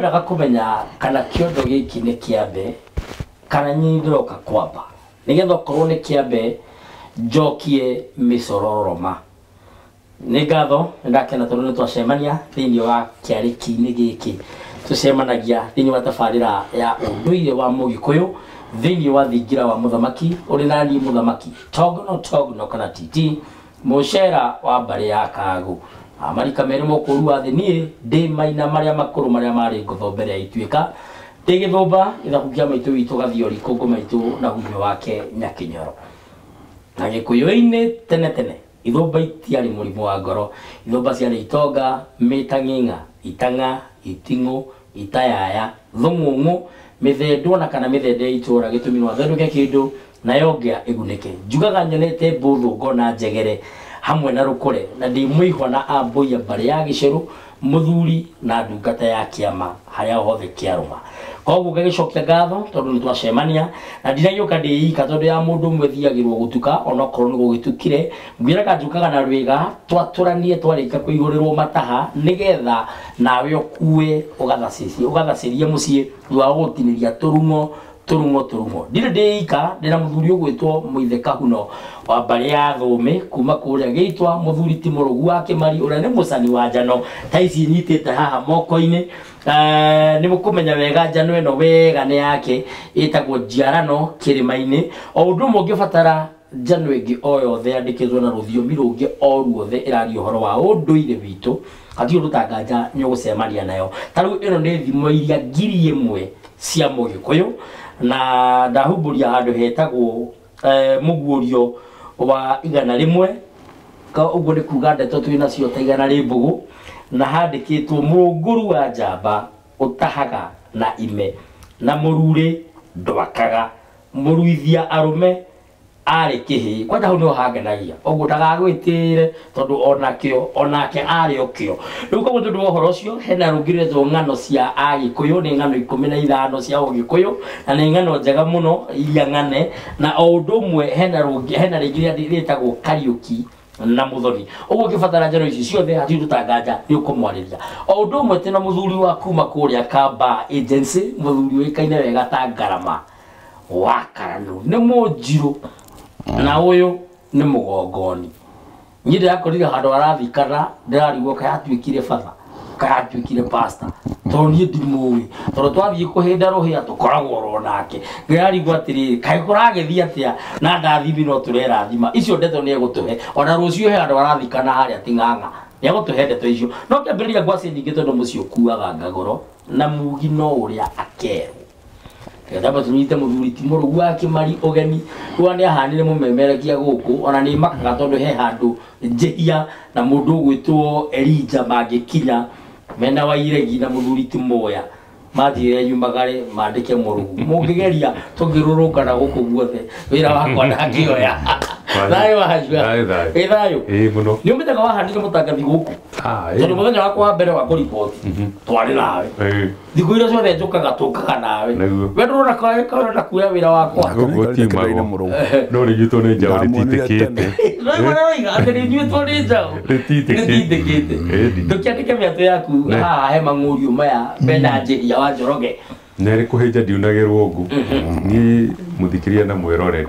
Ngwendaga kũmenya kana kĩondo gĩkĩ nĩ kĩambe kana nyini ndĩroka kwamba, nĩgetha okorwo nĩ kĩambe njokie mĩcororoma. Nĩ ngatho, nĩndakena tondũ nĩ twacemania thĩinĩ wa kĩarĩki-inĩ gĩkĩ tũcemanagia thĩinĩ wa tabarĩra ya ũndũire wa Mũgĩkũyũ thĩinĩ wa thingira wa mũthamaki ũrĩ naniĩ mũthamaki Togno Togno kana Titi mũcera wa mbarĩ ya Kagu. Amarika merĩ mũkũru wa thĩ niĩ ndĩ maina marĩa makũrũ marĩa marĩ ngotho mbere ya ituĩka ndĩ gĩthũmba gĩthaku kĩa maitũ witũ Gathiori kũngũ maitũ na hunyũ wake Nyakinyoro. Na Gĩkũyũ-inĩ tene tene ithũmba itiarĩ mũrimũ wa ngoro, ithũmba ciarĩ itonga, mĩtang'ing'a, itang'a, iting'ũ, itayaya, thũng'ũng'ũ, mĩthendwo na kana mĩthende ya itũra gĩtũmi no athendũke kĩndũ nayo ngĩa ĩgunĩke. Njugaga nyonete mbũthũ ngona njegere hamwe na rũkũre na ndĩ mũihwa na ambũi mbarĩ ya gĩcerũ mũthuri na ndungata ya kĩama harĩa hothe kĩarũma. Koguo ngagĩcokia ngatho tondũ nĩ twacemania na ndinagĩũka ndĩ ika tondũ ya mũndũ ũmwe thiagĩrwo gũtuka onokorwo nĩ gũgĩtukire. Ngwĩraga njũkaga na rwĩga twatũranie twarĩka kũihũrĩrwo mataha nĩgetha nawe ũkue ũgathacĩrie mũciĩ thutha wa gũtinĩria tũrung'o tũrung'o tũrung'o. Ndirĩ ndĩ ika, ndĩna mũthuri ũgwĩtwo Mũithe Kahuno wa mbarĩ ya Thũũmĩ kuma kũrĩa gĩitwa mũthuri ti Mũrũgu wa Kĩmari ũrĩa nĩ mũcani wa njano ta ici nyitĩte haha moko-inĩ. Nĩ mũkũmenya wega njano ĩno wega nĩ yake ĩtagwo njiarano kĩrĩma-inĩ. O ũndũ ũmwe ũngĩbatara njano ĩngĩ o yothe yandĩkĩtwo na rũthiomi rũngĩ o ruothe ĩraria ũhoro wa ũndũire witũ hatirĩ ũndũ tanganja nĩ ũgũcemania nayo. Ta rĩu ĩno nĩ thimo iria 1000 cia Mũgĩkũyũ na ndahumbũria handũ hetagwo mũguũrio wa 101 ka ũguo nĩ kuga ndeto twĩ nacio ta 100 rĩ mbũgũ na handĩkĩtwo mũrũngũru wa njamba ũtahaga na ime na mũrurĩ ndwakaga mũruithia arũme arĩ kĩhĩĩ. Kwanja hau nĩho hangenagia ũguo ndagagwĩtĩre tondũ onakĩo onake arĩ o kĩo. Rĩu koguo tondũ wa ũhoro ũcio hena rũngĩ rwetwo ng'ano cia Agĩkũyũ, nĩ ng'ano 15 cia Ũgĩkũyũ na nĩ ng'ano njega mũno iria ng'ane. Na o ũndũ ũmwe hena rũngĩ, hena rĩngĩ rĩtagwo Kariũki na Mũthoni. Ũguo ũngĩbatara njano ici ciothe hatirĩ ũndũ tanganja nĩ ũkũmwarĩria. O ũndũ ũmwe tena mũthuri wa kuma kũrĩa Kamba Agency, mũthuri ũĩkaine wega ta Ngarama wa Karanu, nĩ mũnjirũ na ũyũ nĩ mũgongoni. Niĩ ndĩrakorire handũ arathikana ndĩrarigwo kaĩ atuĩkire batha kaĩ atuĩkire pastor tondũ niĩ ndimũĩ, tondũ twathiĩ kũhĩnda rũhĩa tũkoragwo oro nake. Ndĩrarigwo atĩrĩrĩ kaĩ kũragĩthiĩ atĩa na ndathimi no tũrerathima. Icio ndeto nĩ egũtũhe ona rũciũ he handũ arathikana harĩa Ting'ang'a nĩ egũtũhe ndeto icio. No kĩambĩrĩria ngwacĩ nyingĩ tondũ mũciĩ ũkuaga ngagoro na mugi no ũrĩa akerwo. Ndamba tunyite mũthuri ti Mũrũgu wa Kĩmari ũgeni rĩu nĩ ahanire mũmemerekia gũkũ ona nĩ makaga tondũ he handũ njĩhia na mũndũ ũgwĩtwo Elija mangĩkinya mena wa Iregi na mũthuri ti Moya mathire nyumagare mandĩke Mũrũgu. Mũngĩgeria tũngĩrũrũngana gũkũ guothe wĩra wakwa ndangĩoya. Thayũ wajua. Thayũ, thayũ. Ĩ thayũ. Ĩ mũno. Nĩ ũmĩtega wahandire mũtangathi gũkũ? Tondũ mũthenya wakwa wa mbere wa kũriboti twarĩ nawe. Thikũ iria ciothe njũkaga tũkaga nawe. Nĩguo. We ndũrona kaĩ ũrenda kuoya wĩra wakwa? Gũkũ tiumagwo. No rĩnyitwo nĩ njaũ rĩtitĩkĩte. No ĩmwe atĩ rĩnyitwo nĩ njaũ. Rĩtitĩkĩte. Rĩtitĩkĩte. Ĩni. Ndũkĩandĩke mĩatũ yaku haha he mang'ũriũ maya mena njĩhia wa Njoroge. Nerĩ kũhĩnja ndiunagĩrwo ngũ. Niĩ mũthikĩria na mwĩroreri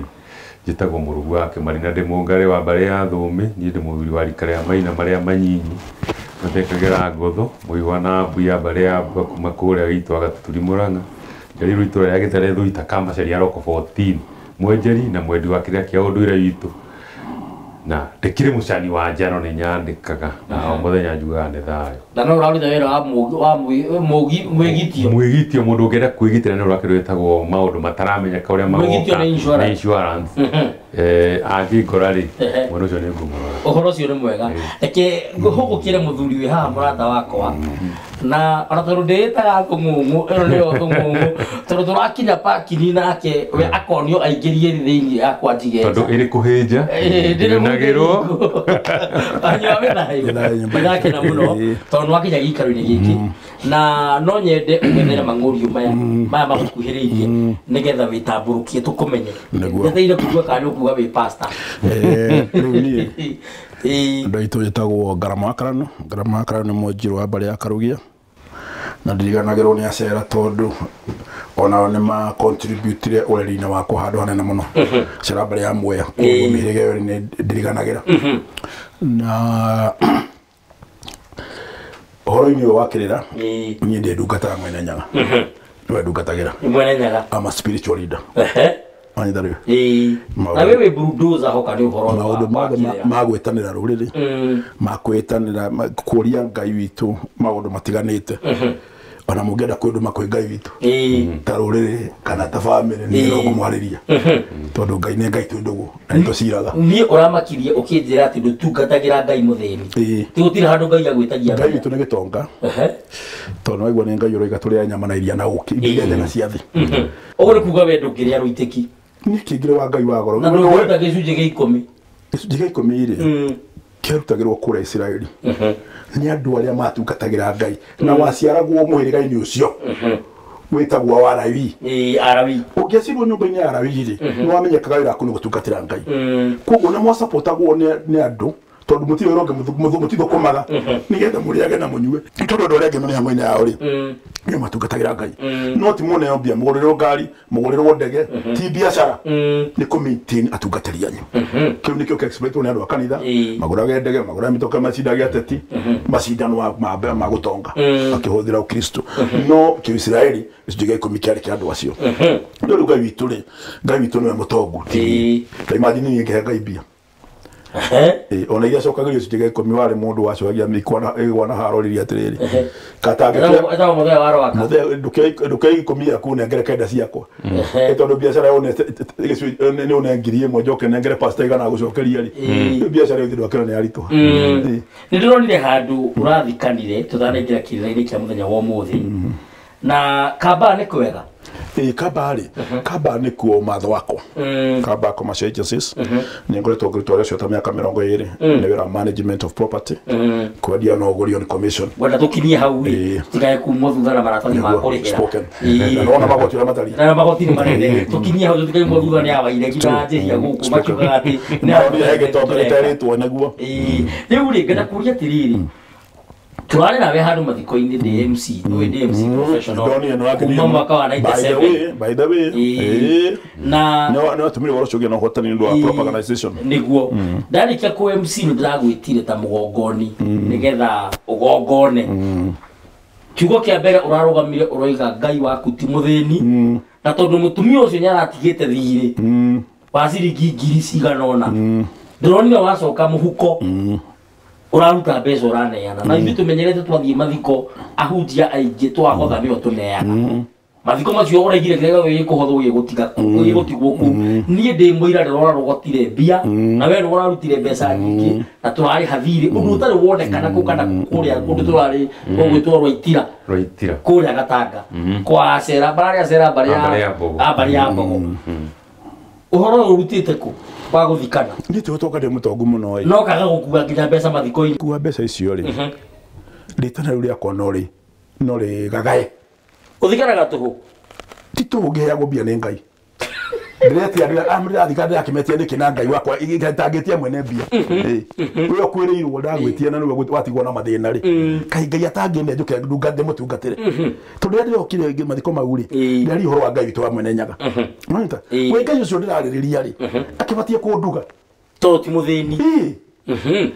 njĩtagwo Mũrũgu wa Kĩmari na ndĩ mũngarĩ wa mbarĩ ya Thũũmĩ. Niĩ ndĩ mũthuri wa rika rĩa maina marĩa manyinyi mathekagĩra ngotho mũihwa na mbu ya mbarĩ ya Mbua kuma kũrĩa gĩitũ Gatuturi Mũrang'a. Njiarirwo itũra rĩa Gĩtare Thuita Kamacaria Roko 14 mwenjeri na mwendi wa kĩrĩa kĩa ũndũire witũ na ndĩkĩrĩ mũcani wa njano nĩ nyandĩkaga na o mũthenya njugaga nĩ thayũ. Na no ũraruta wĩra wa mwĩgitio. Mwĩgitio mũndũ ũngĩenda kwĩgitĩra nĩ ũrĩa wĩtagwo maũndũ mataramenyeka ũrĩa magoka. Mwĩgitio nĩ insurance. Nĩ insurance. Angĩngora rĩ, mũndũ ũcio nĩ ngũmũrora. Ũhoro ũcio nĩ mwega. Reke ngũhũgũkĩre mũthuri wĩ haha mũrata wakwa. Na ona tondũ ndĩĩtaga thũng'ũng'ũ, ĩno nĩyo thũng'ũng'ũ, tondũ tũrakinya parking nake, we akonio aingĩrie thĩinĩ yakwa njige. Tondũ ĩrĩ kũhĩnja, Ndĩrĩ ndĩrĩnagĩrwo. Anyua wĩ thayũ. Wĩ thayũ. Ndĩrakena mũno, tondũ nĩwakinya gĩikaro-inĩ gĩkĩ. Na no nyende ũng'ethere mang'ũriũ maya, maya magũkuhĩrĩirie, nĩgetha wĩtambũrũkie tũkũmenye. Nĩguo. Njetereire kũigua kana nĩũkuga wĩ pastor. Rĩu niĩ andũ aitũ njĩtagwo Ngarama wa Karanu. Ngarama wa Karanu nĩ mwanjirũ wa mbarĩ ya Karugia. Na ndiriganagĩrwo nĩ acera tondũ onao nĩ ma contributire ũreri-inĩ wakwa handũ hanene mũno. Acera mbarĩ ya Mwea, koguo mĩhĩrĩga ĩyo nĩ ndiriganagĩra. Na ũhoro-inĩ ũyũ wa kĩrĩra, niĩ ndĩ ndungata Mwene Nyaga. Nĩwe ndungatagĩra. Mwene Nyaga. I'm a spiritual leader. Wanyita rĩu? Na wewe bulldozer hoka nĩ ũhoro maũndũ mothe ma gwĩtanĩra rũrĩrĩ, ma kwĩtanĩra kũria Ngai witũ maũndũ matiganĩte. Ona mũngĩenda kwĩndũma kwĩ Ngai witũ ta rũrĩrĩ kana ta bamĩrĩ nĩ ngũmwarĩria tondũ Ngai nĩ Ngai twĩ ndũgũ na nĩ tũciraga. Niĩ ũramakirie ũkĩnjĩra atĩ ndũtungatagĩra Ngai mũthĩni. Ti gũtirĩ handũ Ngai agwĩtagia. Ngai witũ nĩ gĩtonga tondũ waigua nĩ Ngai ũroiga tũrĩa nyama na iria na ũkĩ indo iria njega cia thĩ. Ũguo nĩ kuga we ndũngĩrĩa rũitĩki. Niĩ kĩngĩrĩ wa Ngai wa goro. Na ndũngĩruta gĩcunjĩ gĩa ikũmi. Gĩcunjĩ gĩa ikũmi rĩ kĩarutagĩrwo kũrĩa Isiraeli nĩ andũ arĩa matungatagĩra Ngai na waciaragwo mũhĩrĩga-inĩ ũcio wĩtagwo wa Lawi. Arawi. Ũngĩacirwo nyũmba-inĩ ya Lawi rĩ, nĩ wamenyekaga wĩra waku nĩ gũtungatĩra Ngai. Koguo nĩ mwasapotagwo nĩ andũ tondũ mũtirĩ wĩra ũngĩ mũtithũkũmaga nĩgetha mũrĩage na mũnyue. Tondũ andũ arĩa angĩ mĩhang'o-inĩ yao rĩ, nĩo matungatagĩra Ngai. No ti mũneo mbia, mũgũrĩrwo ngari, mũgũrĩrwo ndege, ti biacara, nĩ kũ maintain atungatĩri anyu. Kĩu nĩkĩo kĩ-explainwo nĩ andũ a kanitha, magũrage ndege, magũrage mĩtoka, macindage ateti, macindano ma gũtonga makĩhũthĩra Ũkristo. No kĩisiraeli gĩcunjĩ gĩa ikũmi kĩarĩ kĩa andũ acio. No rĩu Ngai witũ rĩ, Ngai witũ nĩwe mũtongu. Ta imagine niĩ ngĩhe Ngai mbia. Ona iria cokagĩrio gĩcunjĩ gĩa ikũmi warĩ mũndũ wacokagia ĩgwa na haro rĩrĩa atĩrĩrĩ. Ndũkĩoe ikũmi yaku nengere kenda ciakwa. Tondũ biacara nĩ ũne ngiri ĩmwe njoke nengere pastor igana gũcokeria rĩ. Rĩu biacara ĩyo ndwakĩra nĩ yaritũha. Nĩ ndĩronire handũ ũrathikanire tũtanaingĩra kĩrĩra-inĩ kĩa mũthenya wa ũmũthĩ. Na Kambaa nĩ kwega. Kambaa rĩ, Kambaa nĩkuo matho wakwa. Kambaa Commercial Agencies. Nĩ ngoretwo ngĩruta wĩra ũcio ta mĩaka 20 nĩ wĩra management of property. Kwendia na ũgũri on commission. Ngwenda tũkinyie hau rĩ, tikae kumwo thutha na maratathi ma kũrĩhĩra. Na nĩwona magoti ũrĩa matariĩ. Na magoti nĩ manene. Tũkinyie hau tũtikae kumwo thutha nĩ awa Wairegi na Njĩhia gũkũ makiugaga atĩ nĩ he gĩtonga gĩterĩtwo nĩguo. Rĩu rĩ, ngwenda kũria atĩrĩrĩ, turare nawe handũ mathiko-inĩ ndĩ MC, nĩwe ndĩ MC professional kuma mwaka wa 97. By the way, na nĩ watũmire ũhoro ũcio ũgĩe na ũhotani nĩ ũndũ wa propagandization. Nĩguo ndarĩkia kũ MC nĩ ndĩragwĩtire ta mũgongoni nĩgetha ũgongone. Kiugo kĩa mbere ũrarũgamire ũroiga Ngai waku ti mũthĩni, na tondũ mũtumia ũcio nĩaratigĩte thirĩ wa ciringi ngiri cigana ũna, ndĩronire wacoka mũhuko ũraruta mbeca ũraneana. Na ithuĩ tũmenyerete twathiĩ mathiko ahunjia aingĩ twahotha nĩo tũneana. Mathiko macio ũraigire kĩrĩa gĩothe gĩkũhothwo gĩgũtigwo kũu. Niĩ ndĩ mũira ndĩrora rũgotire mbia na we nĩwe ũrarutire mbeca nyingĩ na tũrarĩha thirĩ ũndũ ũtarĩ wonekana kũu kana kũrĩa kũndũ tũrarĩ gũgwĩtwo Rwaitira. Rwaitira. Kũrĩa Gatanga. Kwa Acera, bararĩ Acera mbarĩ ya Mbogo. Ũhoro ũyũ ũrutĩte kũ wa gũthikana? Niĩ ti gũtonga ndĩ mũtongu mũno ĩ. No kaga gũkua nginya mbeca mathiko-inĩ. Kua mbeca icio rĩ, rĩtana rĩu rĩakwa no rĩgagae. Ũthikanaga tũhũ? Ti tũhũ ngĩheagwo mbia nĩ Ngai. Ndĩretia ndĩrathika ndĩrakĩmetia nĩkĩ na Ngai wakwa itangĩtia mwene mbia. Ũrĩa ũkwĩrĩirwo ndagwĩtia na nĩwe watigwo na mathĩna rĩ. Kaĩ Ngai atangĩne njũke ndĩmũtungatĩre. Tondũ rĩrĩa ndĩrokire mathiko mau rĩ, ndĩraria ũhoro wa Ngai witũ wa Mwene Nyaga. Nĩwanyita? We Ngai ũcio ndĩrarĩrĩria rĩ, akĩbatiĩ kũnduga. Tondũ ti mũthĩni.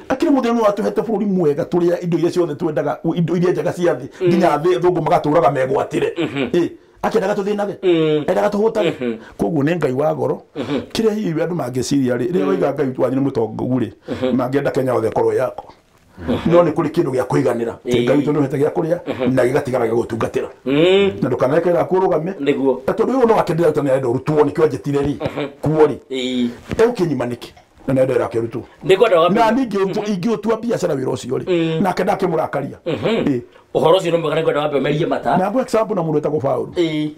Akĩrĩ mũthĩni watũhete bũrũri mwega tũrĩa indo iria ciothe twendaga, indo iria njega cia thĩ, nginya thĩ thũngũ magatũraga megwatĩre. Akĩendaga tũthĩnage, endaga tũhũtage. Koguo nĩ Ngai wa goro. Kĩrĩa hihi andũ mangĩciria rĩ, rĩrĩa waiga Ngai wanyu nĩ mũtongu rĩ, mangĩenda Kenya yothe ĩkorwo yako. No nĩ kũrĩ kĩndũ gĩa kũiganĩra. Ngai witũ nĩ ũhete gĩa kũrĩa na gĩgatigara gĩa gũtungatĩra. Na ndũkanareke gaku ũrũgame. Nĩguo. Tondũ ũyũ no akĩndĩra nĩ arenda ũrutwo nĩkĩo anjĩtire rĩ, kuo rĩ. Egũkĩnyima nĩkĩ? Na nĩ arenda akĩrutwo. Na ningĩ ingĩũtua biacara wĩra ũcio rĩ, nake ndakĩmũrakaria. Ũhoro ũcio nĩ mwega nĩngwenda wambe ũmerie mata. Na ngũ example na mũndũ wĩtagwo Paũlũ.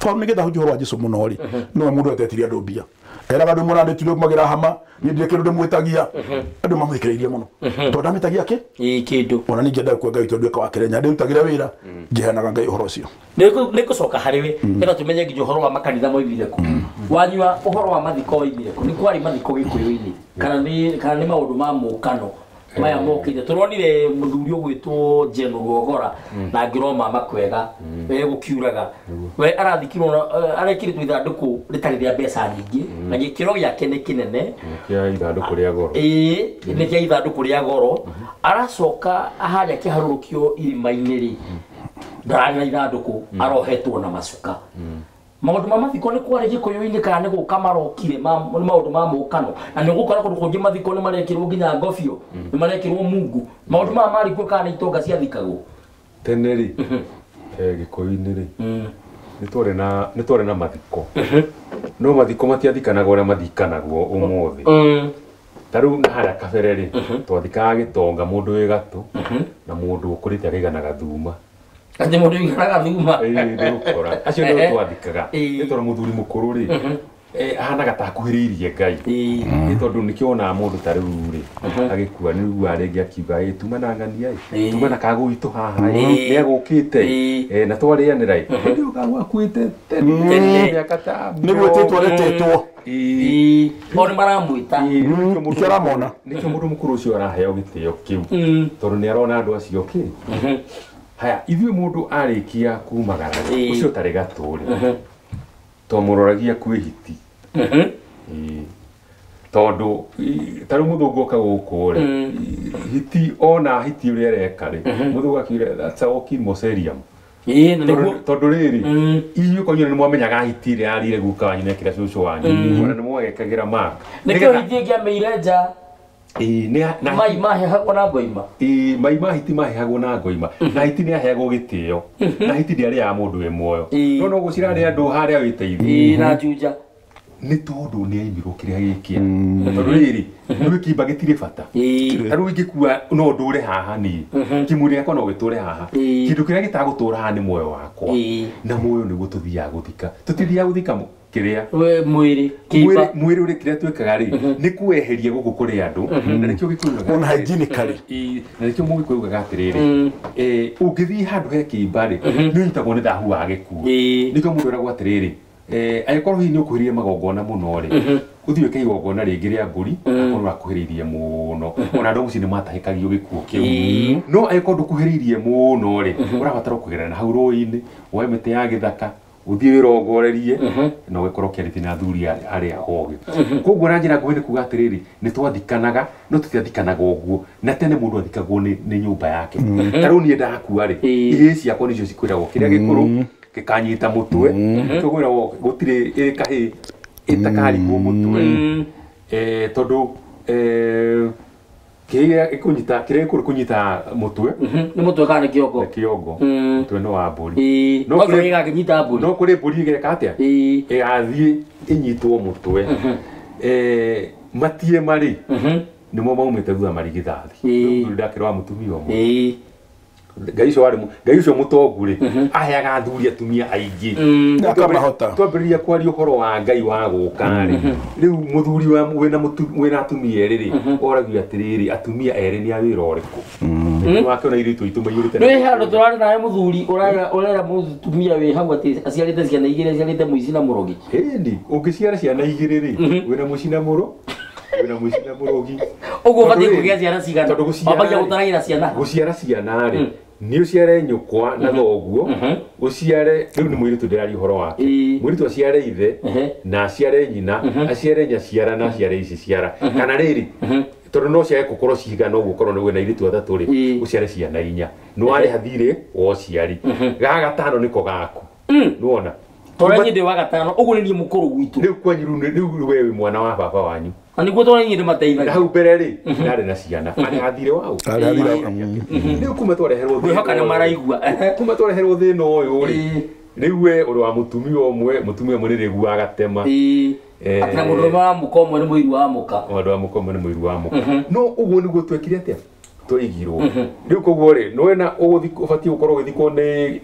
Paũlũ nĩgetha ahunjie ũhoro wa Jesũ mũno rĩ, nĩwe mũndũ etetirie andũ mbia. Eraga andũ mũrandĩtire magĩra hama, niĩ ndirĩ kĩndũ ndĩmwĩtagia. Andũ mamwĩkĩrĩirie mũno. Tondũ ndamĩtagia kĩ? Kĩndũ. Ona ningĩ endaga kuga Ngai tondũ nduĩka wa Kĩrĩnya, ndĩrutagĩra wĩra, ngĩheanaga Ngai ũhoro ũcio. Nĩngũcoka harĩ we, nĩgetha tũmenye nginya ũhoro wa makanitha moimire kũ. Wanyua ũhoro wa mathiko woimire kũ? Nĩ kwarĩ mathiko Gĩkũyũ-inĩ kana nĩ maũndũ ma mũkano Maya mokite turonire muthuri ugwitwo Jeno Rwogora na ngiro mama kwega we gukiuraga we arathikirwo arekiritwo ithanduku ritari ria mbeca nyingi na gikiro giake ni kinene kia ithanduku ria goro ni kia ithanduku ria goro aracoka aharia kiharurukio irima-ini ri ndarari na ithanduku arohetwo na macuka. Maundu ma mathiko ni kwari gikuyu-ini kana ni guka marokire ma maundu ma mukano na ni gukora kundu kungi mathiko ni marekirwo nginya ngobio ni marekirwo mungu maundu ma mari kuo kana itonga ciathikagwo tene ri gikuyu-ini ri ni twari na mathiko no mathiko matiathikanagwo uria mathikanagwo umuthi ta riu na haria kabere ri twathikaga gitonga mundu wi gatu na mundu ukurite akaigana gathuma ati mundu wiganaga thuma ndukora acio ndio twathikaga ni tondu muthuri mukuru ri ahanaga ta akuhiriirie Ngai ni tondu nikionaga mundu ta riu ri agikua ni rĩu rĩngĩ akiuga tuma na ng'ania tuma na kagũitũ haha ni agũkĩte na twarĩanĩra hĩndĩ ĩyo kagũ akuĩte tene mĩaka ta nĩ gwĩtĩtwo aretĩtwo o nĩ maramwĩta nĩkĩo aramona nĩkĩo mũndũ mũkũrũ ũcio araheo gĩtĩo kĩu tondũ nĩ arona andũ acio kĩ haya ithuĩ mũndũ arĩkia kumagara ũcio ũtarĩ gatũ rĩ twamũroragia kwĩ hiti tondũ ta rĩu mũthũngũ oka gũkũ rĩ hiti ona hiti ũrĩa areka rĩ mũthũngũ akiuga that's a walking mausoleum tondũ rĩrĩ inyuĩ kwanyu nĩ mwamenyaga hiti ĩrĩa yarire guka wanyu na ĩkĩra cũcũ wanyu ona nĩ mwagekagĩra mark nĩkĩo hiti ĩngĩameire nja mai mahehagwo na ngoima mai ma hiti mahehagwo na ngoima na hiti nĩ aheagwo gĩtĩo na hiti ndĩarĩaga mũndũ wĩ muoyo no no gũcirarĩa andũ harĩa wĩteithie na njunja nĩ tondũ nĩ aimirwo kĩrĩa gĩkĩa tondũ rĩrĩ nĩ kĩimba gĩtirĩ bata ta rĩu ingĩkua no ndũre haha niĩ kĩmwĩrĩ gĩakwa no gĩtũre haha kĩndũ kĩrĩa gĩtagũtũra haha nĩ muoyo wakwa na muoyo nĩguo tũthiaga gũthika tũtithiaga gũthika kiria mwiri mwiri uri kiria twikaga ri ni kweheria guku kuri andu na nikio gikuugaga ona hygienically na nikio mugikuugaga atiriri ungithii handu he kiimba ri ni unyitagwo ni thahu wa gikuo nikio mundu eragwo atiriri angikorwo hihi ni ukuhiririe magongona muno ri uthii wike igongona ringi ria mburi akorwo urakuhiririe muno ona andu mucii ni matahikagio gikuo kiu no angikorwo ndukuhiririe muno ri urabatara kugerera na hau rũĩ-inĩ woe mĩtĩ ya gĩthaka uthie wirongorerie na ugikorwo kiarithia na athuri aria ogi koguo na njira nguhi ni kuga atiriri ni twathikanaga no tutiathikanaga uguo na tene mundu athikagwo ni nyumba yake ta riu nie ndakua ri ihĩ ciakwa nicio cikwiragwo kiria gikuru gikanyita mutwe twĩragwo gutiri ĩ kahĩ ĩtakarigwo mutwe tondu kiria gikunyita kiria gikuru kunyita mutwe ni mutwe kana ni kiongo ni kiongo mutwe no wa mburi no kuri gakinyita mburi no kuri mburi igeka atia igathie inyitwo mutwe matie mari nimo maumite thutha marigithathi ndakirwa mutumia ũmwe Ngai ũcio warĩ Ngai ũcio mũtongu rĩ aheaga athuri atumia aingĩ twambĩrĩria kwaria ũhoro wa Ngai wa gũka rĩ rĩu mũthuri wĩna atumia erĩ rĩ oragio atĩrĩrĩ atumia erĩ nĩ a wĩra ũrĩkũ wakĩona airĩtu aitũ maiyũrĩte nĩ handũ tũrarĩ nawe mũthuri ũrera mũtumia wĩ hau atĩ aciarĩte ciana igĩrĩ aciarĩte mũici na mũrogi ĩni ũngĩciara ciana igĩrĩ rĩ wĩna mũici na mũro wĩna mũici na mũrogi ũguo ũbatiĩ kũgĩa ciana cigana wambagia gũtaragĩra ciana gũciara ciana rĩ ni uciare nyukwa na thoguo uciare riu ni mwiritu ndiraria uhoro wake mwiritu aciare ithe na aciare nyina aciare nyaciara na aciare ici ciara kana riri tondu no ciage gukorwo cigana uguo korwo ni wina airitu atatu ri uciare ciana inya ni warĩha thirĩ wa ũciari ga gatano niko gaku nĩwona Tondũ niĩ ndĩ wa gatano ũguo nĩ niĩ mũkũrũ gwitũ rĩu kwanyu rĩu we wĩ mwana wa baba wanyu na nĩguo tondũ niĩ ndĩmateithagia hau mbere rĩ ndarĩ na ciana arĩha thirĩ wao rĩu kuma twareherwo ngwĩhoka nĩ maraigua kuma twareherwo thĩna ũyũ rĩ rĩu we ũrĩ wa mũtumia ũmwe mũtumia ũmwe nĩ rĩgu wa gatema atĩ na mũndũ wa mũka ũmwe nĩ mũiru wa mũka mũndũ wa mũka ũmwe nĩ mũiru wa mũka no ũguo nĩguo twekire atĩa twaigirwo rĩu koguo rĩ nĩwena ũbatiĩ gũkorwo ũgĩthikwo nĩ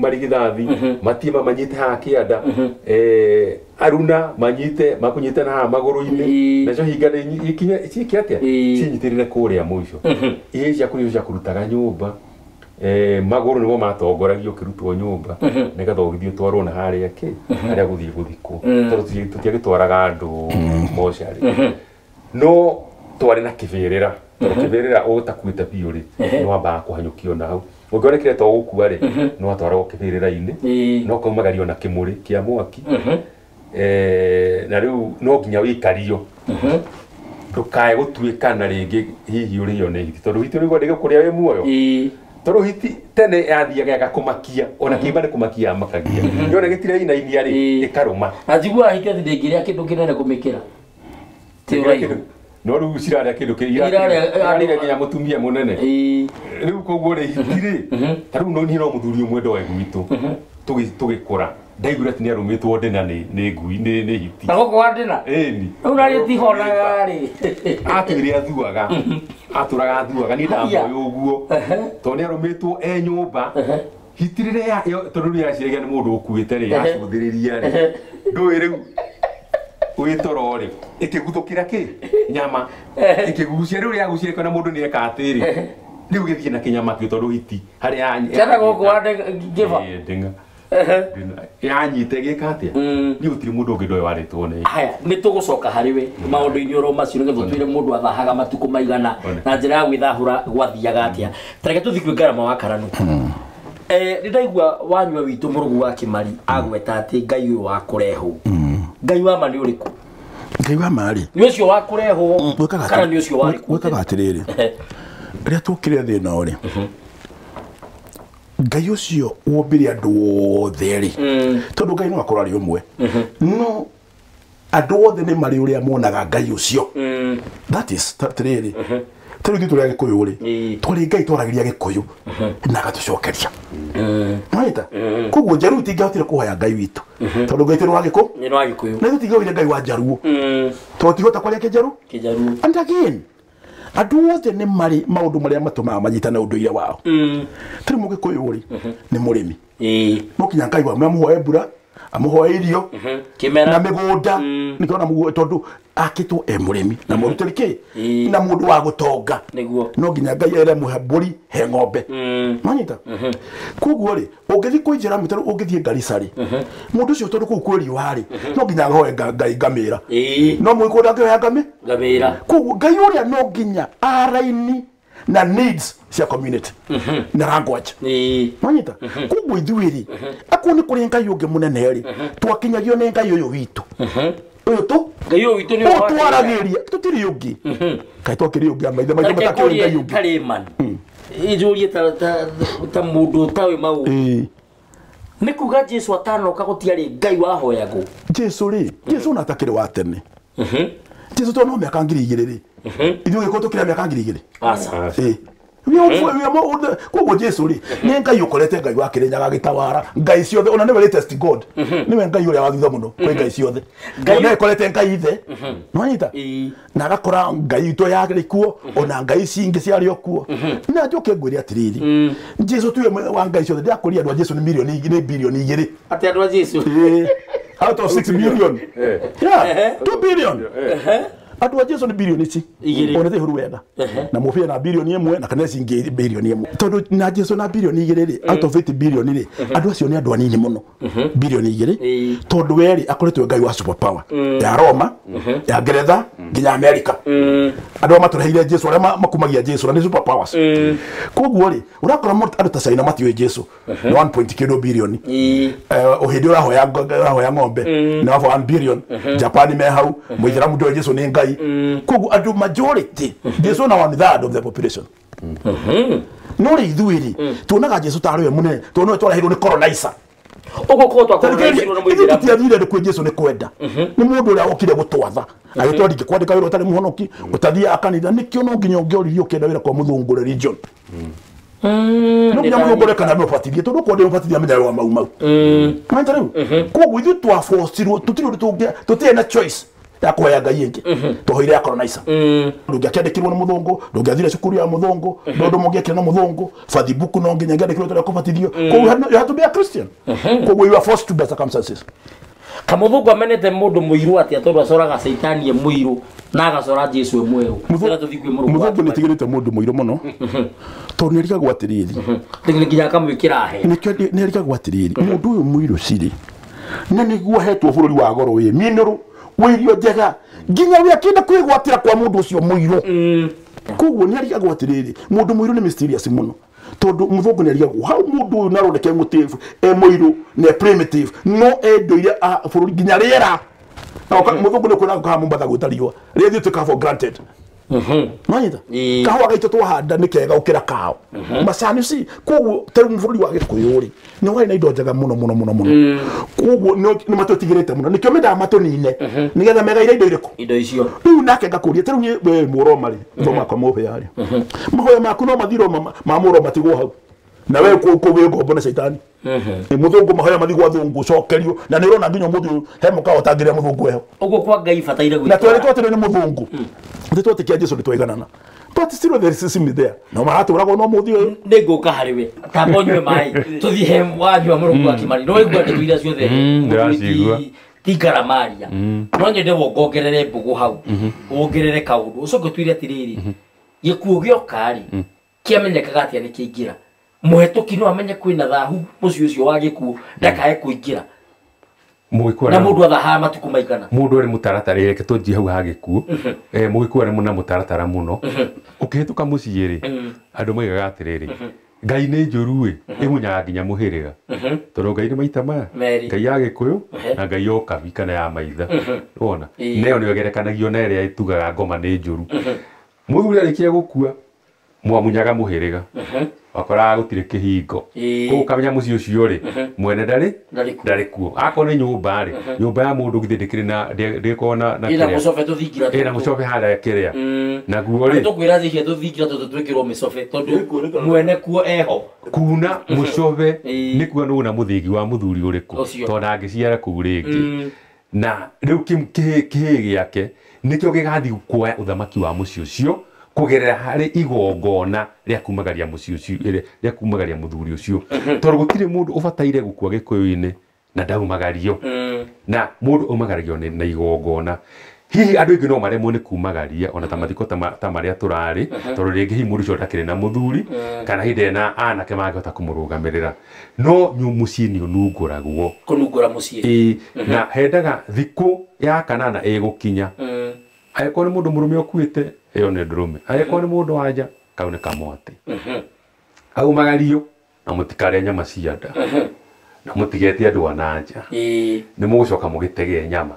marigithathi matie mamanyite haha kĩanda aruna manyite makunyite na haha magũrũ-inĩ nacio hinga ciĩke atĩa cinyitĩrĩre kũrĩa mũico ihĩĩ ciaku nĩcio ciakũrutaga nyũmba magũrũ nĩmo matongoragio ũkĩrutwo nyũmba nĩgetha ũgĩthiĩ ũtwarwo na harĩa kĩ harĩa gũthiĩ gũthikwo tondũ tũtiagĩtwaraga andũ mocarĩ no Twarĩ na kĩbĩrĩra. Tondũ kĩbĩrĩra ũtakuĩte biũ rĩ, nĩ wambaga kũhanyũkio na hau. Ũngĩonekire to gũkua rĩ, nĩ watwaragwo kĩbĩrĩra-inĩ, no kaumagario na kĩmũrĩ kĩa mwaki. Na rĩu no nginya wĩikario. Ndũkae gũtuĩkana rĩngĩ hihi ũrĩo nĩ hiti. Tondũ hiti rĩu ndĩgũkũrĩa wĩ muoyo. Tondũ hiti tene yathiaga ĩgakũmakia, ona kĩimba nĩ kũmakia yamakagia. Yona gĩtire inainia rĩ, ĩkarũma. Na njiguaga hiti atĩ ndĩngĩrĩa kĩndũ kĩnene kũmĩkĩra. Ti ũraihu. No rĩu cirarĩa kĩndũ kĩrĩa nginya mũtumia mũnene. Rĩu koguo rĩ hiti rĩ, ta rĩu niĩ no mũthuri ũmwe ndoĩ gwitũ tũgĩkũra. Ndaiguire atĩ nĩarũmĩtwo ndĩna nĩ ngui nĩ hiti. Na gũkũ wa ndĩna? Ĩni. Rĩu narĩ tihonaga rĩ. Atwĩre athuaga. Atũraga athuaga niĩ ndamoĩ ũguo. Tondũ nĩarũmĩtwo e nyũmba. Hiti rĩrĩa tondũ rĩu yaciragia nĩ mũndũ ũkuĩte rĩ, yacũthĩrĩria rĩ. Ndũĩ rĩu wĩtoro rĩ, ĩkĩguthũkĩra kĩ? Nyama. Ĩkĩgucia rĩu rĩagucia ĩkona mũndũ nĩeka atĩrĩ. Rĩu gĩthiĩ na kĩnyama kĩu tondũ hiti harĩa Kĩana gũkũ wa ndĩngĩba. Ndĩng'a. Yanyite gĩka atĩa? Niĩ gũtirĩ mũndũ ũngĩ ndoĩ warĩtwo nĩ. Haya, nĩ tũgũcoka harĩ we maũndũ-inĩ oro macio nĩgetha ũtwĩre mũndũ athahaga matukũ maigana na njĩra ya gwĩthahũra gwathiaga atĩa. Ta reke tũthiĩ kwĩ Ngarama wa Karanu. Nĩ ndaigua wanyua witũ Mũrũgu wa Kĩmari agweta atĩ Ngai ũyũ wa kũrehwo. Ngai wa ma nĩ ũrĩkũ? Ngai wa ma rĩ? Nĩ ũcio wa kũrehwo kana nĩ ũcio warĩ kuo? Gwĩkaga atĩrĩrĩ. Rĩrĩa twokire thĩ ĩno rĩ, Ngai ũcio wombire andũ othe rĩ, tondũ Ngai no akorwo arĩ ũmwe, no andũ othe nĩ marĩ ũrĩa monaga Ngai ũcio. That is atĩrĩrĩ, ta rĩu ithuĩ tũrĩ Agĩkũyũ rĩ, twarĩ Ngai twaragĩria Gĩkũyũ na agatũcokeria. Nĩwanyita? Koguo Njaruo itingĩahotire kũhoya Ngai witũ tondũ Ngai ti wa Gĩkũyũ. Nĩ wa Gĩkũyũ. Na ithuĩ tũtingĩhoire Ngai wa Njaruo tondũ tihota kwaria Kĩnjaruo. Kĩnjaruo. And again, andũ othe nĩ marĩ maũndũ marĩa matũmaga manyitane ũndũire wao. Tarĩu Mũgĩkũyũ rĩ, nĩ mũrĩmi. No nginya Ngai wa amũhoe mbura, amũhoe irio, na mĩgũnda, nĩkĩo ona tondũ akĩtwo e mũrĩmi na mũrutĩri kĩ na mũndũ wa gũtonga. No nginya Ngai ere mũhe mbũri he ng'ombe. Manyita? Koguo rĩ, ũngĩthiĩ kwĩ Njĩra tarĩu ũngĩthiĩ Garissa rĩ, mũndũ ũcio tondũ kũu kwĩ riũa rĩ, no nginya ahoe Ngai ngamĩra. No Mũgĩkũyũ ndangĩhoya ngamĩra. Koguo Ngai ũrĩa no nginya araini na needs cia community na language. Manyita? Koguo ithuĩ rĩ, akorwo nĩ kũrĩ Ngai ũngĩ mũnene rĩ, twakinyagio nĩ Ngai ũyũ witũ. Ũyũ tu Ngai ũyũ witũ nĩ ũyũ twaragĩria, tũtirĩ ũngĩ. Kaĩ twakĩrĩ ũngĩ maithe maitũ matakĩũĩ Ngai ũngĩ. Karĩman. Injũrie ta mũndũ ũtaũĩ maũndũ. Nĩ kuga Jesu atanoka gũtiarĩ Ngai wahoyagwo. Jesu rĩ, Jesu ona atakĩrĩ wa tene. Jesu tondũ no mĩaka 2000 rĩ. Ithuĩ gĩkũyũ tũkĩrĩ mĩaka 2000. Aca. Koguo Jesu rĩ, nĩ Ngai ũkorete Ngai wa Kĩrĩnyaga agĩtawara Ngai ciothe, ona nĩwe latest God. Nĩwe Ngai ũrĩa wa thutha mũno kwĩ Ngai ciothe. Ngai nĩwe ũkorete Ngai ithe. Nĩwanyita? Na agakora Ngai itũ yarĩ kuo, ona Ngai ici ingĩ ciarĩ o kuo. Na njoke ngwĩre atĩrĩrĩ, Jesu tuwe wa Ngai ciothe, ndĩrakũria andũ a Jesu nĩ milioni nĩ bilioni 2. Atĩ andũ a Jesu? Out of 6 million. Yeah, 2 billion. Andũ a Jesu nĩ bilioni ici. Ona ti huru wega. Na mũbia na bilioni 1 na kana ici ingĩ bilioni 1. Tondũ na Jesu na bilioni 2 rĩ, out of 8 bilioni rĩ, andũ acio nĩ andũ anini mũno. Bilioni 2. Tondũ we rĩ, akoretwo Ngai wa super power. Ya Roma, ya Ngeretha, nginya America. Andũ arĩa matũreheire Jesu, arĩa makumagia Jesu, na nĩ super powers. Koguo rĩ, ũrakora andũ ta China matiũĩ Jesu. Nĩ 1 point kĩndũ bilioni. Ũhĩndĩ ũrahoya ng'ombe, nĩ wa 1 billion. Japan me hau, Mũithĩramu ndoĩ Jesu nĩ Ngai. Koguo andũ majority Jesu na 1/3 of the population. No rĩ ithuĩ rĩ, tuonaga Jesu tarĩ we mũnene, tondũ nĩwe twareheirwo nĩ colonizer. Ũguo korwo twacolonizirwo na Mũithĩramu. Ithuĩ tũtiathire kwĩ Jesu nĩ kwenda. Nĩ mũndũ ũrĩa okire gũtwatha. Agĩtwara ndingĩkwandĩka wĩra ũtarĩ mũhonoki, ũtathiaga kanitha, nĩkĩo no nginya ũngĩoririo ũkĩenda wĩra kwa mũthũngũ religion. No nginya mũthũngũ kana mũbatithie, tondũ okorwo ndĩmũbatithie amenya wa mau mau. Manyita rĩu? Koguo ithuĩ twaforcirwo, tũtirĩ ũndũ tũngĩ, tũtirĩ na choice ya kũhoya Ngai ĩngĩ. Twahoire ya colonizer. Ndũngĩakĩandĩkirwo nĩ mũthũngũ, ndũngĩathire cukuru ya mũthũngũ, ndũndũ mũngĩekire na mũthũngũ, Fathibuku no nginya ĩngĩandĩkirwo tondũ kũbatithio. Koguo you have to be a Christian. Koguo you are forced to by circumstances. Kamũthũngũ amenete mũndũ mũirũ atĩa tondũ acoraga Caitani e mũirũ na agacora Jesu e mwerũ. Mũthũngũ nĩ atigĩrĩte mũndũ mũirũ mũno tondũ nĩ arigagwo atĩrĩrĩ. Nginya akamwĩkĩra he. Nĩkĩo nĩ arigagwo atĩrĩrĩ, mũndũ ũyũ mũirũ cirĩ na nĩguo ahetwo bũrũri wa goro wĩ minũrũ Wĩ irio njega nginya we akĩenda kwĩgwatĩra kwa mũndũ ũcio mũirũ. Koguo nĩ arigagwo atĩrĩrĩ, mũndũ mũirũ nĩ mysterious mũno, tondũ mũthũngũ nĩ arigagwo hau mũndũ ũyũ naroneka e mũtĩbu, e mũirũ na e primitive, no endoire a bũrũri nginya rĩera. Mũthũngũ nĩ kuona kaha Mombatha gwĩta riũa rĩrĩa ithuĩ twĩkaga for granted. Nĩwanyita? Kahũa gaitũ twahanda nĩ kega gũkĩra kao macani ci. Koguo ta rĩu bũrũri wa Gĩkũyũ rĩ, nĩ warĩ na indo njega mũno mũno mũno mũno, koguo nĩ matũtigĩrĩte mũno, nĩkĩo mendaga matũnine nĩgetha megaire indo irĩkũ, indo icio. Rĩu nake ngakũria ta rĩu niĩ we Mũroma rĩ, thoma kwa mũhĩa rĩ, mahoya maku no mathirwo ma Mũroma tigwo hau na we kũgĩ ngombo na caitani. Mũthũngũ mahoya mathi gwa thũngũ cokerio, na nĩ ũrona nginya ũmũthĩ ũyũ he mũkawa ũtangĩrĩa mũthũngũ eho. Ũguo kwa Ngai bataire gwĩtwara. Na twerĩtwo atĩ nĩ mũthũngũ, tũtwetĩkia Jesũ nĩtwaiganana, but still there is system there no maratũragwo no mũthĩ ũyũ. Nĩ ngũka harĩ we, tamba ũnyue maĩ tũthiĩ he wanyua mũrũgu wa Kĩmani. No waigua ndeto iria ciothe ndĩracigua ti ngaramaria, no nyende wongongerere mbũgũ hau, wongerere kaũndũ, ũcoke ũtwĩre atĩrĩrĩ, gĩkuũ gĩoka rĩ, kĩamenyekaga atĩa nĩ kĩaingĩra? Mũhetũki no amenye kwĩna thahu mũciĩ ũcio wa gĩkuũ ndakae kũingĩra. Na mũndũ athahaga matukũ maigana? Mũndũ arĩ mũtaratara, reke tũnjie hau ha gĩkuũ. Mũgĩkuũ arĩ na mũtaratara mũno. Ũkĩhĩtũka mũciĩ rĩ, andũ moigaga atĩrĩrĩ, Ngai nĩ njũru ĩ, ĩmunyaga nginya mũhĩrĩga. Tondũ Ngai nĩ maita maya, Ngai ya Gĩkũyũ na Ngai ya Ũkabi kana ya Maitha. Wona? Nayo nĩyo ĩgerekanagio na ĩrĩa ĩtugaga ngoma nĩ njũru. Mũthuri arĩkia gũkua, mwamunyaga mũhĩrĩga. Wakoraga gũtirĩ kĩhingo. Koguo ũkamenya mũciĩ ũcio rĩ, mwene ndarĩ kuo. Akorwo nĩ nyũmba rĩ, nyũmba ya mũndũ githĩ ndĩkĩrĩ na ndĩkoragwo na ĩna mũcobe tũthingira. Ĩna mũcobe harĩa kĩrĩa. Naguo rĩ, tũkwĩra thĩ tũthingira tũtũ twĩkĩrwo mĩcobe tondũ mwene kuo eho. Kuna mũcobe nĩ kuga nĩ una mũthĩgi wa mũthuri ũrĩkũ, tondũ ndangĩciara kũu rĩngĩ. Na rĩu kĩhĩĩ gĩake nĩkĩo gĩgathiĩ kuoya ũthamaki wa mũciĩ ũcio kũgerera harĩ igongona rĩa kumagaria mũciĩ ũcio, rĩa kumagaria mũthuri ũcio. Tondũ gũtirĩ mũndũ ũbataire gũkua Gĩkũyũ-inĩ na ndaumagario. Na mũndũ aumagaragio na igongona. Hihi andũ aingĩ no maremwo nĩ kumagaria ona ta mathiko ta marĩa tũrarĩ, tondũ rĩngĩ hihi mũndũ ũcio ndakĩrĩ na mũthuri kana hihi ndarĩ na anake mangĩhota kũmũrũgamĩrĩra. No mũciĩ nĩ ũnungũragwo. Kũnungũra mũciĩ. Na hendaga thikũ ya kanana ĩgũkinya. Angĩkorwo nĩ mũndũ mũrũme ũkuĩte, ĩyo nĩ ndũrũme. Angĩkorwo nĩ mũndũ wa nja, kau nĩ kamwatĩ. Aumagario na mũtikarĩe nyama cia nda. Na mũtigetie andũ a na nja. Nĩ mũgũcoka mũgĩtegee nyama.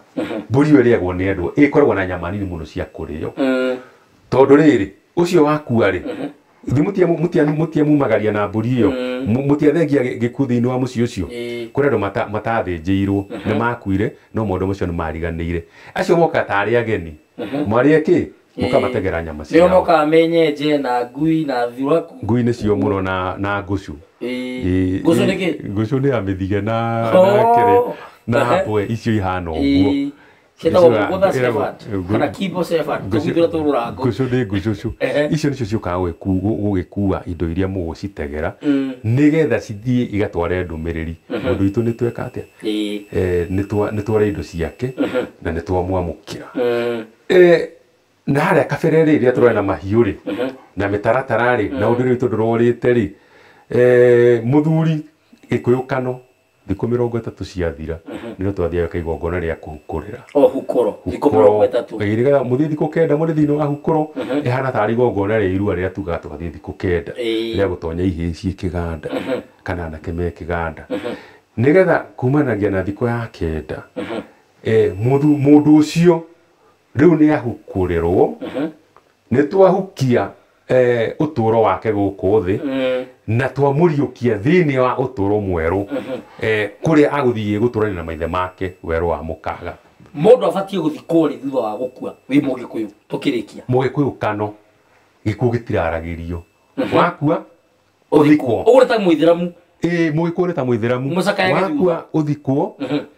Mbũri ĩyo ĩrĩagwo nĩ andũ, ĩkoragwo na nyama nini mũno cia kũrĩo. Tondũ rĩrĩ, ũcio wakua rĩ, mũtiamumagaria na mbũri ĩyo, mũtiathengia gĩkuũ thĩinĩ wa mũciĩ ũcio. Kũrĩ andũ matathĩnjĩirwo, nĩ makuire, no maũndũ macio nĩ mariganĩire. Acio moka tarĩ ageni, marĩe kĩ? Mũkamategera nyama ciao. Nĩo mokaga menyenje na ngui na thuraku. Ngui nĩcio mũno na ngũcũ. Ngũcũ nĩ kĩ? Ngũcũ nĩ ya mĩthige na kĩrĩa na mbwe icio ihana ũguo. Ciĩtagwo mũgũtha shepherd kana kibo shepherd, tũgũthura tũrũrango. Ngũcũ nĩ ngũcũcũ. Icio nĩcio ciũkaga gũgĩkua indo iria mũgũcitegera nĩgetha cithiĩ igatware ndũmĩrĩri. Mũndũ witũ nĩ tweka atĩa? Nĩ tware indo ciake na nĩ twamwamũkĩra. Na harĩa kabere rĩ, rĩrĩa tũrarĩ na mahiũ rĩ, na mĩtaratara rĩ, na ũndũ witũ ndũrorĩte rĩ, mũthuri Gĩkũyũ kano thikũ 30 ciathira nĩrĩo twathiaga igongona rĩa kũhukũrĩra. O hukũro thikũ 30. Nĩgetha mũthiĩ thikũ 9 mũrĩ thĩinĩ wa hukũro, ĩhana tarĩ igongona rĩa irua rĩrĩa tugaga twathiĩ thikũ 9 rĩa gũtonya ihĩĩ ciĩ kĩganda kana anake me kĩganda. Nĩgetha kumanagia na thikũ ya 9 mũndũ ũcio rĩu nĩ ahukũrĩrwo, nĩ twahukia ũtũũro wake gũkũ thĩ na twamũriũkia thĩinĩ wa ũtũũro mwerũ, kũrĩa agũthiĩ gũtũrania na maithe make werũ wa mũkaga. Mũndũ abatiĩ gũthikwo rĩ thutha wa gũkua wĩ Mũgĩkũyũ? Tũkĩrĩkia. Mũgĩkũyũ kano gĩkuũ gĩtiraragĩrio. Wakua ũthikwo. Ũguo nĩ ta Mũithĩramu. Mũgĩkũyũ nĩ ta Mũithĩramu. Wakua ũthikwo,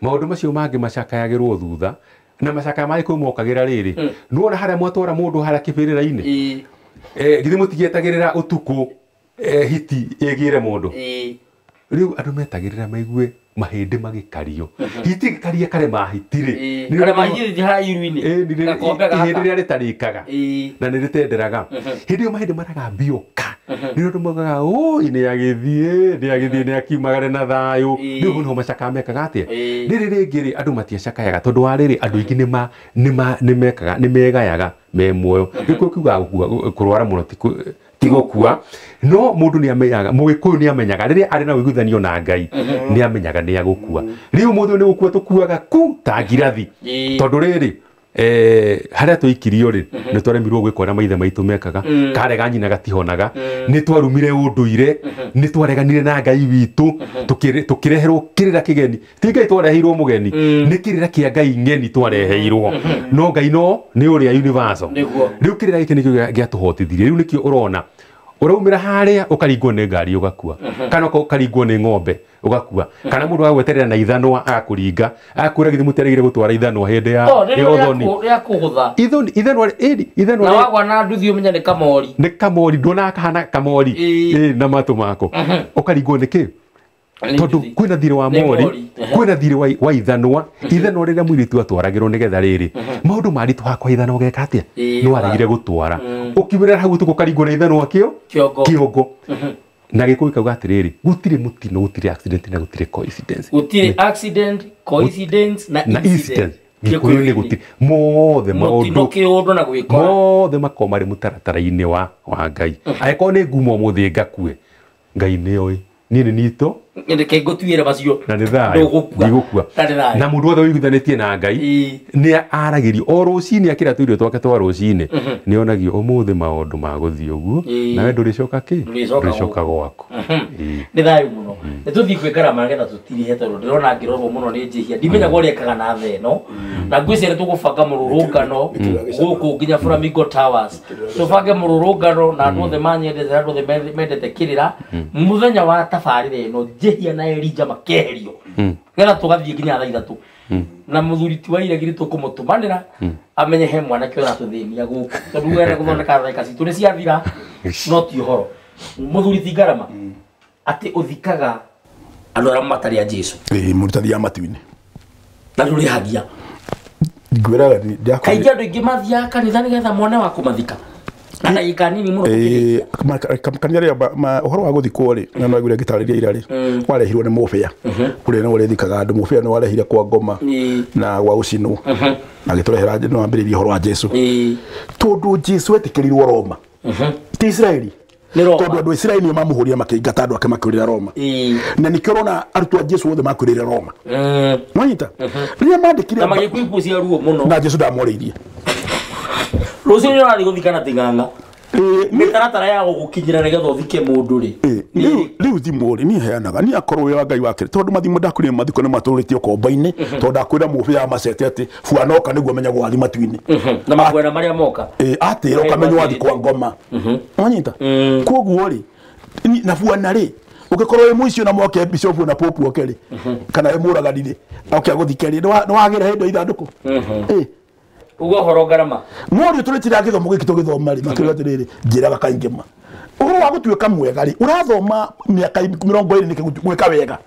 maũndũ macio mangĩ macakayagĩrwo thutha. Na macakaya ma Gĩkũyũ mokagĩra rĩrĩ, nĩwona harĩa mwatwara mũndũ harĩa kĩbĩrĩra-inĩ, githĩ mũtigietagĩrĩra ũtukũ hiti ĩgĩre mũndũ. Rĩu andũ metagĩrĩra maigue mahĩndĩ magĩkario. Hiti ĩgĩkaria karema hiti rĩ, karema hiti harĩa iru-inĩ, ihĩndĩ rĩrĩa rĩtarĩkaga na nĩ rĩtenderaga. Hĩndĩ ĩyo mahĩndĩ maragambio ka Nĩ ũndũ maugaga oi nĩ agĩthiĩ nĩ akiumagare na thayũ. Rĩu nĩho macakaya mekaga atĩa? Rĩrĩ rĩngĩ rĩ andũ matiacakayaga tondũ wa rĩrĩ andũ aingĩ nĩ mekaga nĩ megayaga me muoyo. Gĩkuũ kiugaga kũrwara mũno ti gũkua no mũndũ nĩ amenyaga mũgĩkũyũ nĩ amenyaga rĩrĩa arĩ na ũiguithanio na Ngai nĩ amenyaga nĩ agũkua. Rĩu mũthĩ nĩ gũkua tũkuaga ku ta ngirathi tondũ rĩrĩ harĩa tũikirio rĩ nĩ twaremirwo gwĩka ũrĩa maithe maitũ mekaga karega nyina gatihonaga nĩ twarumire ũndũire nĩ twareganire na Ngai witũ tũkĩreherwo kĩrĩra kĩgeni ti Ngai twareheirwo mũgeni nĩ kĩrĩra kĩa Ngai ng'eni twareheirwo no Ngai no nĩ ũrĩa universal. Rĩu kĩrĩra gĩkĩ nĩkĩo gĩatũhotithirie. Rĩu nĩkĩo ũrona ũraumĩra harĩa ũkaringwo nĩ ngari ũgakua kana ũkaringwo nĩ ng'ombe ũgakua kana mũndũ agweterera na ithanwa agakũringa agakwĩra githĩ mũtiarĩgire gũtwara ithanwa hĩndĩ ya ũthoni rĩa kũgũtha ithanwa ĩni ithanwa na wagwa na nduthi ũmenye nĩ kamori nĩ kamori nduonaga kahana kamori na matũ mako ũkaringwo nĩ kĩ tondũ kwĩna thirĩ wa mori kwĩna thirĩ wa ithanwa ithanwa rĩrĩa mũirĩtu atwaragĩrwo nĩgetha rĩrĩ maũndũ maritũha kwa ithanwa ũgeka atĩa nĩ waregire gũtwara ũkiumĩra hau ũtukũ ũkaringwo na ithanwa kĩongo na gĩkũyũ kauga atĩrĩrĩ gũtirĩ mũtino gũtirĩ accident na gũtirĩ coincidence gũtirĩ accident coincidence na incident gĩkũyũ nĩ gũtirĩ mothe maũndũ kĩũndũ na gwĩkora mothe makoragwo marĩ mũtaratara-inĩ wa Ngai. Angĩkorwo nĩ ngumo ũmũthĩ ngakue Ngai nĩoĩ niĩ nĩ nito reke ngũtuĩre macio na nĩ thayũ ndigũkua na mũndũ wothe ũiguithanĩtie na Ngai nĩ aragĩrio o rũcinĩ akĩra tũirio twake twa rũcinĩ nĩ onagio ũmũthĩ maũndũ ma gũthiĩ ũguo nawe ndũrĩcoka kĩ ndũrĩcoka gwaku. Nĩ thayũ mũno nĩ tũthiĩ kwĩ ngarama nĩgetha tũtirihe tondũ ndĩrona ngĩrorwo mũno nĩ njĩhia ndimenyaga ũrĩa ekaga na tha ĩno na ngwĩciria nĩ tũgũbanga mũrũrũngano gũkũ nginya Flamingo Towers tũbange mũrũrũngano na andũ othe manyendete na andũ othe mendete kĩrĩra mũthenya wa tabarĩra ĩno njĩhia na Elijah makeherio nĩgetha tũgathiĩ nginya thaa ithatũ na mũthuri ti wa iregi tũkũmũtũmanĩra amenye he mwanake ũratũthĩnia gũkũ tondũ wenda gũthondeka thaika citũ nĩ ciathira no ti ũhoro. Mũthuri ti ngarama atĩ ũthikaga andũ arĩa matarĩ a Jesũ mũndũ tathiaga matu-inĩ na ndũrĩhagia ngwĩraga kaingĩ andũ aingĩ mathiaga kanitha nĩgetha mone wa kũmathika na ndagĩka nini mũno kanitha rĩrĩa ũhoro wa gũthikwo rĩ na no ngĩtarĩria ira rĩ warehirwo nĩ mũbĩa kũrĩa nĩ ũrĩthikaga andũ mũbĩa nĩ warehire kwa ngoma na gwa gũcinwo agĩtũrehera nĩ wambĩrĩirie ũhoro wa Jesũ tondũ Jesũ etĩkĩrirwo Roma ti Isiraeli tondũ andũ a Isiraeli nĩo mamũhũrire makĩingata andũ ake makĩũrĩra Roma na nĩkĩo ũrona arutwo a Jesũ othe makũrĩire Roma nwanyita rĩrĩa mandĩkire na magĩkua ikuũ cia ruo mũno na Jesũ ndamorĩirie rũciũ nĩ ũrathiĩ gũthikana ting'ang'a mĩtaratara ya gũgũkinyĩra nĩgetha ũthike mũndũ rĩ rĩu thimũ rĩ niĩ heanaga niĩ akorwo wĩ wa Ngai wakĩrĩ tondũ mathimũ ndakwĩrire mathiko nĩ matũrĩtie ũkombo-inĩ tondũ ndakwĩra mũbĩa wa macete atĩ bwana oka nĩguo amenyagwo wathi matu-inĩ na makwena marĩa moka atĩra ũkamenywo wathi kwa ngoma wanyita koguo rĩ na bwana rĩ ũngĩkorwo wĩ mũici na moke bishop na pope oke rĩ kana wĩ mũragani rĩ oke agũthike rĩ nĩ wagĩra hĩndĩ ithandũkũ ugo horo ngarama mũriũ tũrĩtira gĩthomo gĩkĩ tũgĩthoma rĩ makĩrĩa atĩrĩrĩ njĩraga kaingĩ ma ũhoro wa gũtuĩka mwega rĩ ũrathoma mĩaka 20 nĩkĩ gwĩka wega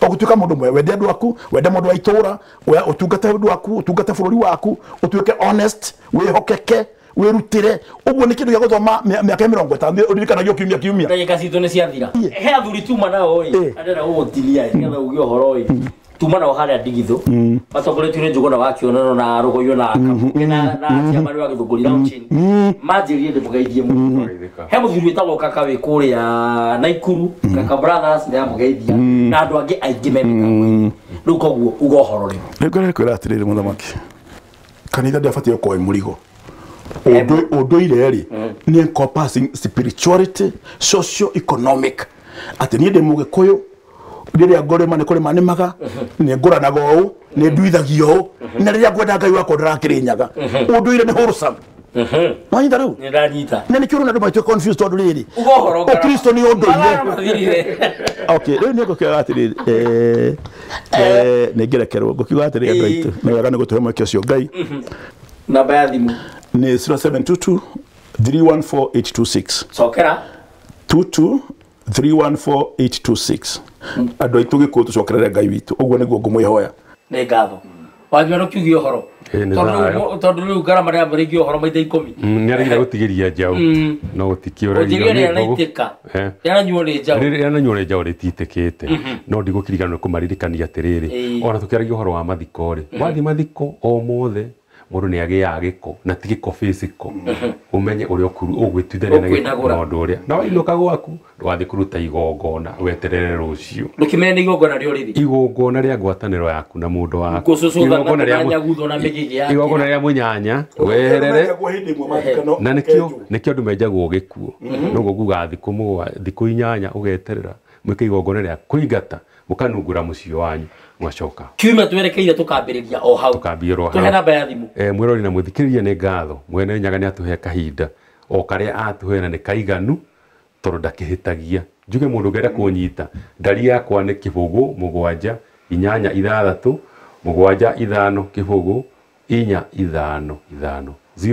ũgũtuĩka mũndũ mwega wende andũ aku wende mũndũ wa itũũra ũtungate andũ aku ũtungate bũrũri waku ũtuĩke honest wĩhokeke wĩrutĩre ũguo nĩ kĩndũ gĩa gũthoma mĩaka 50 ũririkanagio kiumia kiumia ndagĩka citũ nĩ ciathira he athuri tuma nao ĩ andĩra gũgũtinia nĩgetha uge ũhoro ĩ tuma nao harĩa ndigithũ matongoretio nĩ Njũgũna wa Kĩonano na Rũgũyũ na Kamũke na Kĩamani wa Gĩthũngũri Launching manjĩrire ndĩmũgeithie mũno he mũthuri wĩtagwo Kaka wĩ kũrĩa Naikuru Kaka Brothers nĩamũgeithia na andũ angĩ aingĩ me mĩtambo-inĩ rĩu koguo uga ũhoro rĩu rĩu ngorere kwĩra atĩrĩrĩ mũthamaki kanitha ndĩabatiĩ gũkorwo ĩ mũrigo ũndũire rĩ nĩ encompassing spirituality socio economic atĩ niĩ ndĩ mũgĩkũyũ rĩrĩa ngũrĩma nĩ kũrĩma nĩmaga nĩ ngũranaga ũũ nĩ nduithagia ũũ na rĩrĩa ngwenda Ngai wakwa ndĩrakĩrĩnyaga ũndũire nĩ wholesome wanyita rĩu nĩ ndanyita na nĩkĩo ũrona andũ maitũ confused tondũ rĩrĩ uga ũhoro ũkristo nĩ ũndũire okay rĩu nĩ ngũkiuga atĩrĩrĩ nĩ ngerekerwo ngũkiuga atĩrĩrĩ andũ aitũ nĩ wega nĩ gũtũhe mweke ũcio Ngai namba ya thimũ nĩ 0722 314 826 cokera 22 314 826 andũ aitũ gĩkũyũ tũcokerere Ngai witũ ũguo nĩguo ngũmwĩhoya nĩ ngatho Wanyua no kiuge ũhoro. Tondũ rĩu ngarama nĩyambĩrĩirie ũhoro maita 10. Nĩaregire gũtigĩria njaũ. No gũtikĩũragio nĩ mbogo. Rĩananyuo nĩ njaũ. Rĩananyuo nĩ njaũ rĩtitĩkĩte. No ndigũkĩriganĩrwo kũmaririkania atĩrĩrĩ. Ona tũkĩaragia ũhoro wa mathiko rĩ. Wathiĩ mathiko o mothe mũndũ nĩ agĩaga gĩko na ti gĩko physical. Ũmenye ũrĩa ũgwĩtuithania na gĩko na ũndũ ũrĩa. Na wainũka gwaku ndũgathiĩ kũruta igongona weterere rũciũ. Ndũkĩmenye nĩ igongona rĩa ũrĩrĩ. Igongona rĩa ngwatanĩro yaku na mũndũ waku. Gũcũcũtha na nyagutho na mĩgĩgĩ yake. Igongona rĩa mũnyanya weherere. Na nĩkĩo andũ menjagwo gĩkuũ. Noguo nguga thikũ 8 ũgeterera mwĩke igongona rĩa kũingata mũkanungura mũciĩ wanyu mwacoka. Kiumia twerekeire tukambĩrĩria o hau. Tukambĩrĩria o hau. Tuhe namba ya thimũ. Mwĩrori na mũthikĩrĩria nĩ ngatho. Mwene Nyaga nĩ atũhe kahinda o karĩa atũhe na nĩ kaiganu tondũ ndakĩhĩtagia. Njuge mũndũ ũngĩenda kũnyita ndari yakwa nĩ 0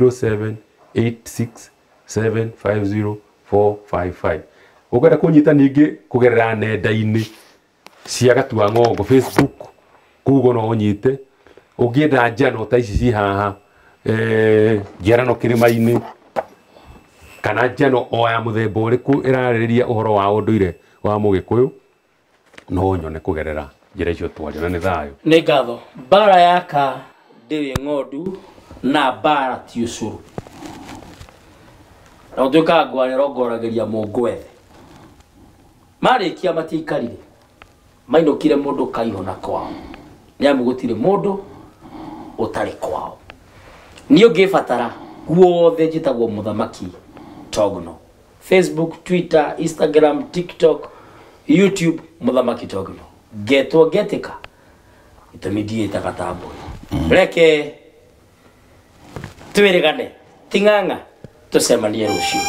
7 8 6 7 5 0 4 5 5 0786 750 455. Ũngĩenda kũnyita ningĩ kũgerera nenda-inĩ cia Gatua Ng'ongo Facebook, Google no ũnyite. Ũngĩenda njano ta ici ci haha, njiarano kĩrĩma-inĩ kana njano o ya mũthemba ũrĩkũ ĩrarĩrĩria ũhoro wa ũndũire wa Mũgĩkũyũ, no nyone kũgerera njĩra icio twaria, na nĩ thayũ. Nĩ ngatho. Mbara yaka ndĩrĩ ng'ondu na mbara ti ũcũrũ. Na gũtuĩkaga ngware ĩrongoragĩria mũngwethe. Marĩkia matiaikarire, mainũkire mũndũ kaihũ na kwao. Nĩ amu gũtirĩ mũndũ ũtarĩ kwao. Niĩ ũngĩbatara guothe njĩtagwo Mũthamaki Togno. Facebook, Twitter, Instagram, TikTok, YouTube, Mũthamaki Togno. Ngetwo ngetĩka itũmi ndiĩtaga ta mbũri. Reke twĩrĩgane ting'ang'a tũcemanie rũciũ.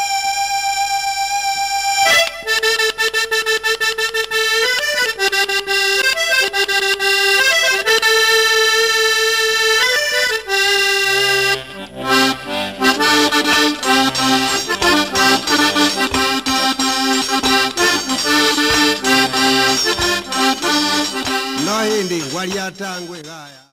No hindi ngwaria tangwe gaya.